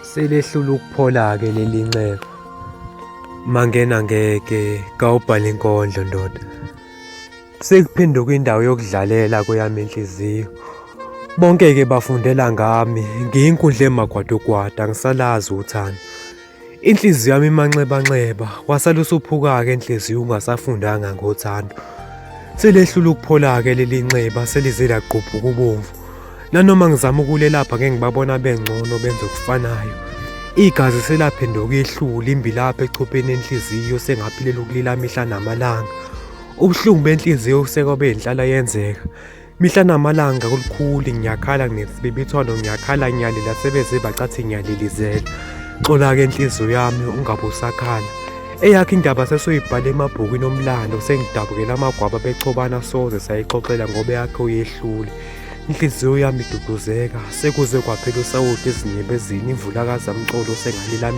Selehlula ukuphola-ke leli nxeba. Mangena ngeke kawubhale inkondlo ndoda. Sekuphenduka indawo yokudlalela kweyami inhliziyo. Bonke-ke bafundela ngami, ngiyinkundla emagwadugwada, angisalazi uthando. Inhliziyo yami imanxebanxeba, wasala usuphuka-ke inhliziyo ungasafundanga ngothando. Selehlula ukuphola-ke leli nxeba, selize lagqubhuka ubomvu. Nanoma ngizama ukulelapha ngeke ngibabona bengcono benze okufanayo. Igazi selaphenduka ihluli imbilapha echopheni enhliziyo sengaphilela ukulila mihla namalanga. Ubuhlungu benhliziyo sekwabe inhlala yenzeka. Mihla namalanga kulukhuli ngiyakhala nginesibibithwano ngiyakhala ngiyalila sebeze bacathi ngiyalilizela. Xola-ke inhliziyo yami ungabe usakhala. Eyakho indaba sesoyibhala emabhukwini omlando sengidabukela amagwaba bechobana soze sayixoxela ngoba eyakho uyehlule. Inhliziyo yami iduduzeka sekuze kwaphela usawoti ezinyembezini imvula kazamcolo sengalila.